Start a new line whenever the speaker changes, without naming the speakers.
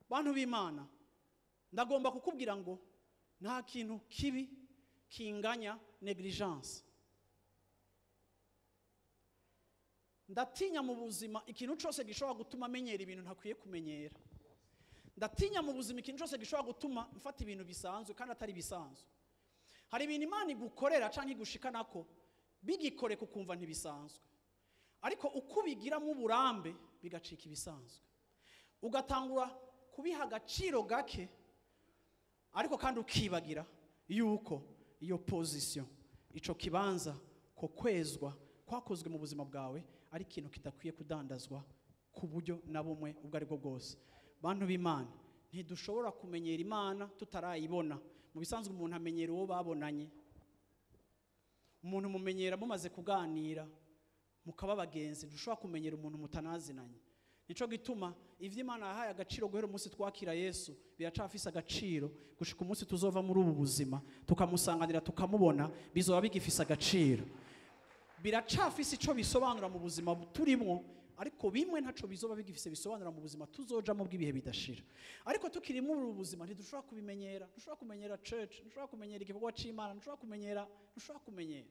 Bantu b'Imana, ndagomba kukubwira ngo nta kintu kibi kinganya negligence. Ndatinya mu buzima ikintu cyose gishobora gutuma menyera ibintu ntakwiye kumenyera. Ndatinya mu buzima ikintu cyose gishobora gutuma mfata ibintu bisanzwe kandi atari bisanzwe. Hari ibintu Imana igukorera canke igushikanako bigikore kukumva ntibisanzwe, ariko uko ubigiramo uburambe bigacika ibisanzwe, ugatangura kubiha agaciro gake, ariko kandi ukibagira yuko iyo position, ico kibanza ko kwezwa kwakozwe mu buzima bwawe ari ikintu kidakwiye kudandazwa ku buryo na bumwe ubwo aribwo bwose. Bantu b'Imana, ntidushobora kumenyera Imana tutarayibona. Mu bisanzwe umuntu amenyera uwo babonanye. Umuntu mumenyera mumaze kuganira mukaba bagenzi, ntushobora kumenyera umuntu mutanazinanye. Nico gituma ivyo Imana yahaye agaciro guhera umunsi twakira Yesu biracafise agaciro gushika umunsi tuzova muri ubu buzima tukamusanganira tukamubona, bizoba bigifise agaciro. Biracafise ico bisobanura mu buzima turimwo, ariko bimwe ntaco bizoba bigifise bisobanura mu buzima tuzojamo bw'ibihe bidashira. Ariko tukiri muri ubu buzima ntidushobora kubimenyera, ntushobora kumenyera church, ntushobora kumenyera igikorwa c'Imana, ntushobora kumenyera, ntushobora kumenyera.